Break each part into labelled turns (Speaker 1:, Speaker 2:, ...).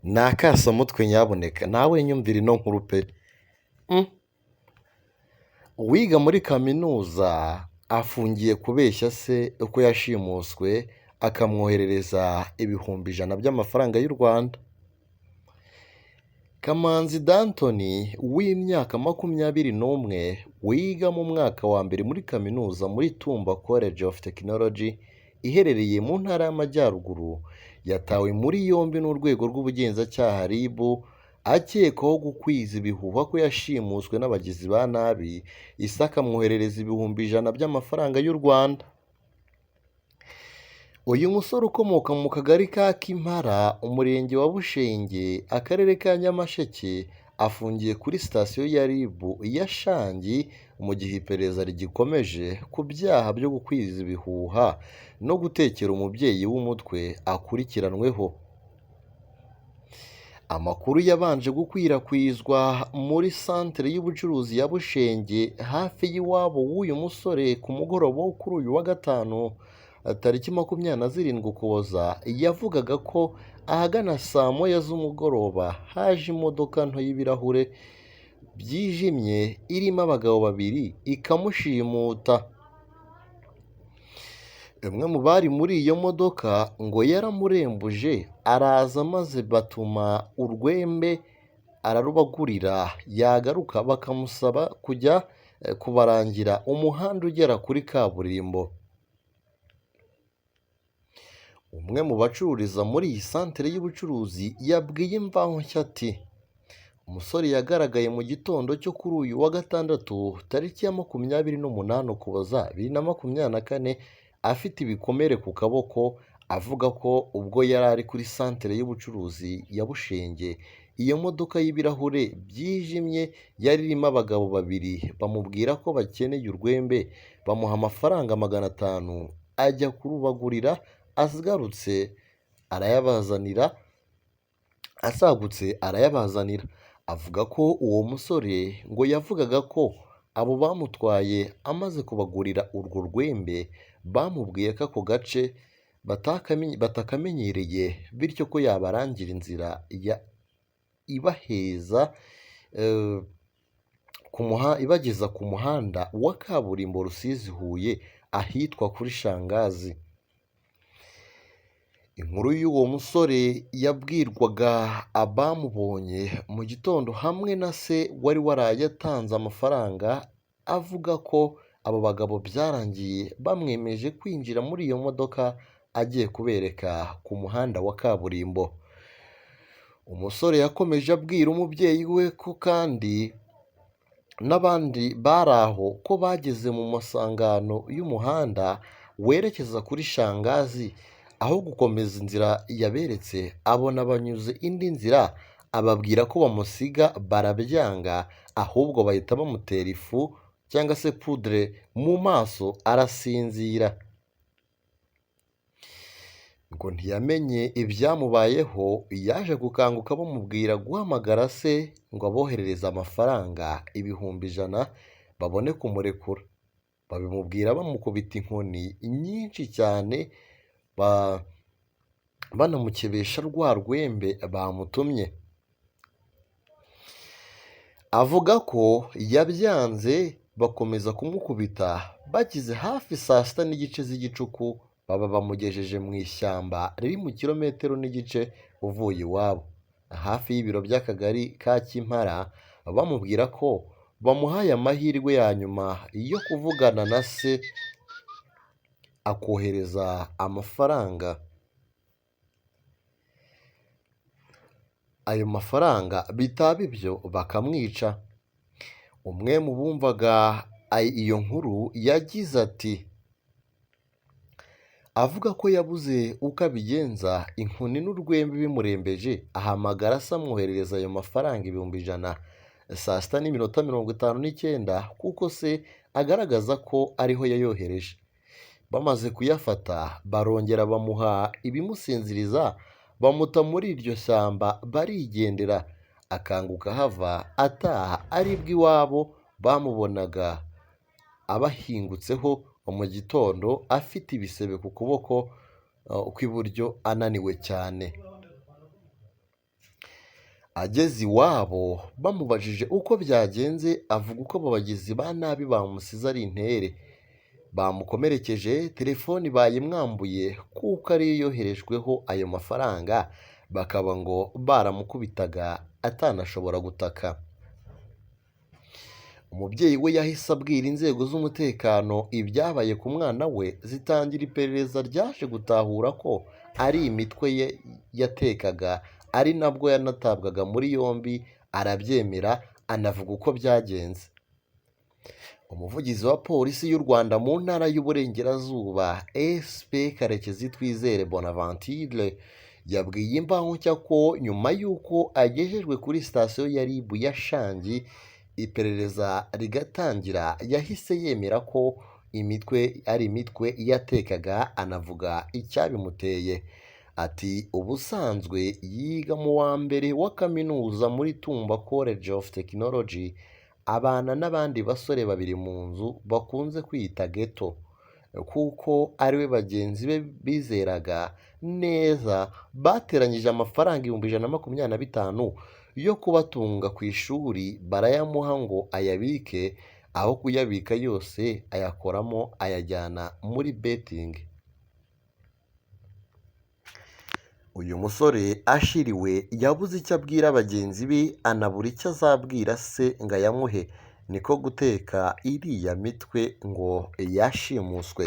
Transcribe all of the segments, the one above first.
Speaker 1: Ni akasamutwe, nyabuneka nawe nyumvira ino nkuru pe! Uwiga muri kaminuza afungiye kubeshya se uko yashimuswe akamwoherereza 100,000 by'amafaranga y'u Rwanda. Kamanzi Dantoni w'imyaka 21 wiga mu mwaka wa mbere muri kaminuza muri Tumba College of Technology iherereye mu ntara y'Amajyaruguru, yatawe muri yombi n'urwego rw'ubugenzacyaha RIB akekwaho gukwiza ibihuha ko yashimuswe n'abagizi ba nabi, ise akamwoherereza 100,000 by'amafaranga y'u Rwanda. Uyu musore ukomoka mu kagari ka Kimpara, umurenge wa Bushenge, akarere ka Nyamasheke, afungiye kuri sitasiyo ya RIB ya Shangi mu gihe iperereza rigikomeje ku byaha byo gukwiza ibihuha no gutekera umubyeyi w'umutwe akurikiranweho. Amakuru yabanje gukwirakwizwa muri santere y'ubucuruzi ya Bushenge hafi y'iwabo w'uyu musore ku mugoroba wo kuri uyu wa gatanu tariki 27 Ukuboza, yavugaga ko ahagana saa moya z'umugoroba haje imodoka nto y'ibirahure byijimye irimo abagabo babiri ikamushimuta. Umwe mu bari muri iyo modoka ngo yaramurembuje araza maze batuma urwembe ararubagurira, yagaruka bakamusaba kujya kubarangira umuhanda ugera kuri kaburimbo. Umwe mu bacururiza muri iyi santere y'ubucuruzi yabwiye Imvaho Nshya ati “Umusore yagaragaye mu gitondo cyo kuri uyu wa gatandatu tariki ya 28 Ukuboza 2024 afite ibikomere ku kaboko, avuga ko ubwo yari ari kuri santere y'ubucuruzi ya Bushenge, iyo modoka y'ibirahure byijimye yari irimo abagabo babiri bamubwira ko bakeneye urwembe, bamuha amafaranga 500 ajya kurubagurira, agarutse arayabazanira, asagutse arayabazanira. Avuga ko uwo musore ngo yavugaga ko abo bamutwaye amaze kubagurira urwo rwembe bamubwiye ko ako gace batakamenyereye, bityo ko yabarangira inzira ibaheza ibageza ku muhanda wa kaburimbo Rusizi Huye ahitwa kuri Shangazi. Inkuru y'uwo musore yabwirwaga abamubonye mu gitondo hamwe na se wari waraye atanze amafaranga, avuga ko abo bagabo byarangiye bamwemeje kwinjira muri iyo modoka agiye kubereka ku muhanda wa kaburimbo. Umusore yakomeje abwira umubyeyi we ko kandi n'abandi bari aho ko bageze mu masangano y'umuhanda werekeza kuri Shangazi, aho gukomeza inzira yaberetse abona banyuze indi nzira, ababwira ko bamusiga barabyanga, ahubwo bahita bamutera ifu cyangwa se pudre mu maso arasinzira. Ngo ntiyamenye ibyamubayeho, yaje gukanguka bamubwira guhamagara se ngo aboherereze amafaranga 100,000 babone kumurekura. Babimubwira bamukubita inkoni nyinshi cyane, banamukebesha rwa rwembe bamutumye. Avuga ko yabyanze bakomeza kumukubita, bageze hafi saa sita n'igice z'igicuku baba bamugejeje mu ishyamba riri mu kilometero n'igice uvuye iwabo, hafi y'ibiro by'akagari ka Kimpara, bamubwira ko bamuhaye amahirwe ya nyuma yo kuvugana na se akohereza amafaranga. Ayo mafaranga bitaba ibyo bakamwica. Umwe mu bumvaga iyo nkuru yagize ati avuga ko yabuze uko abigenza, inkoni n'urwembe bimurembeje, ahamagara se amwoherereza ayo mafaranga 100,000 saa sita n'iminota 59, kuko se agaragaza ko ariho yayohereje. Bamaze kuyafata barongera bamuha ibimusinziriza, bamuta muri iryo shyamba barigendera, akanguka ahava ataha aribwo iwabo bamubonaga abahingutseho mu gitondo afite ibisebe ku kuboko kw'iburyo ananiwe cyane. Ageze iwabo bamubajije uko byagenze, avuga uko abo bagizi ba nabi bamusize ari intere, bamukomerekeje, telefoni bayimwambuye kuko ariyo yoherejweho ayo mafaranga, bakaba ngo baramukubitaga atanashobora gutaka. Umubyeyi we yahise abwira inzego z'umutekano ibyabaye ku mwana we, zitangira iperereza ryaje gutahura ko ari imitwe ye yatekaga, ari nabwo yanatabwaga muri yombi, arabyemera anavuga uko byagenze. Umuvugizi wa Polisi y'u Rwanda mu Ntara y'Uburengerazuba, SP Karekezi Twizere Bonaventure, yabwiye Imvaho Nshya ko nyuma y'uko agejejwe kuri sitasiyo ya RIB ya Shangi, iperereza rigatangira, yahise yemera ko imitwe ari imitwe yatekaga, anavuga icyabimuteye. Ati ubusanzwe yiga mu wa mbere wa kaminuza muri Tumba College of Technology, abana n'abandi basore babiri mu nzu bakunze kwita ghetto, kuko ariwe bagenzi be bizeraga neza, bateranyije amafaranga 125,000 yo kubatunga ku ishuri, barayamuha ngo ayabike, aho kuyabika yose ayakoramo ayajyana muri betting. Uyu musore ashiriwe yabuze icyo abwira bagenzi be, anabura icyo azabwira se ngo ayamuhe, niko guteka iriya mitwe ngo yashimuswe.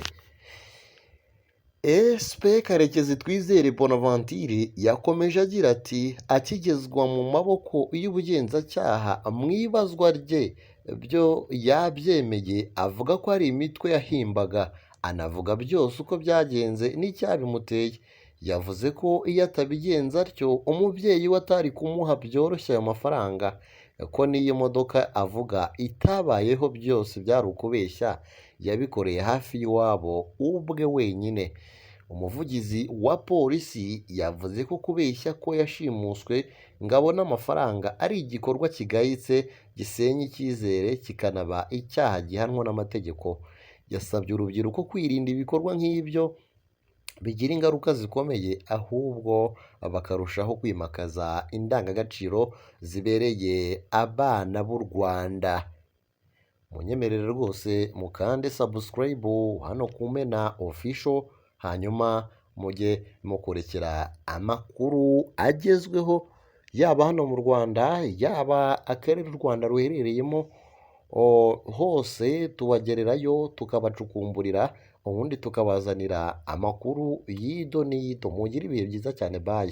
Speaker 1: SP Karekezi Twizere Bonaventure yakomeje agira ati akigezwa mu maboko y'ubugenzacyaha mu ibazwa rye byo yabyemeye, avuga ko ari imitwe yahimbaga, anavuga byose uko byagenze n'icyabimuteye. Yavuze ko iyo atabigenza atyo umubyeyi we atari kumuha byoroshye ayo mafaranga, ko n'iyo modoka avuga itabayeho byose byari ukubeshya, yabikoreye hafi y'iwabo ubwe wenyine. Umuvugizi wa polisi yavuze ko kubeshya ko yashimuswe ngo abone amafaranga ari igikorwa kigayitse, gisenya icyizere, kikanaba icyaha gihanwa n'amategeko. Yasabye urubyiruko kwirinda ibikorwa nk'ibyo bigira ingaruka zikomeye, ahubwo bakarushaho kwimakaza indangagaciro zibereye abana b'u Rwanda. Munyemerere rwose mukande subscribe hano ku Mena Official, hanyuma mujye mukurikira amakuru agezweho, yaba hano mu Rwanda, yaba akarere u Rwanda ruherereyemo hose tubagererayo, tukabacukumburira, ubundi tukabazanira amakuru y'ido n'ido. Mugire ibihe byiza cyane, bye.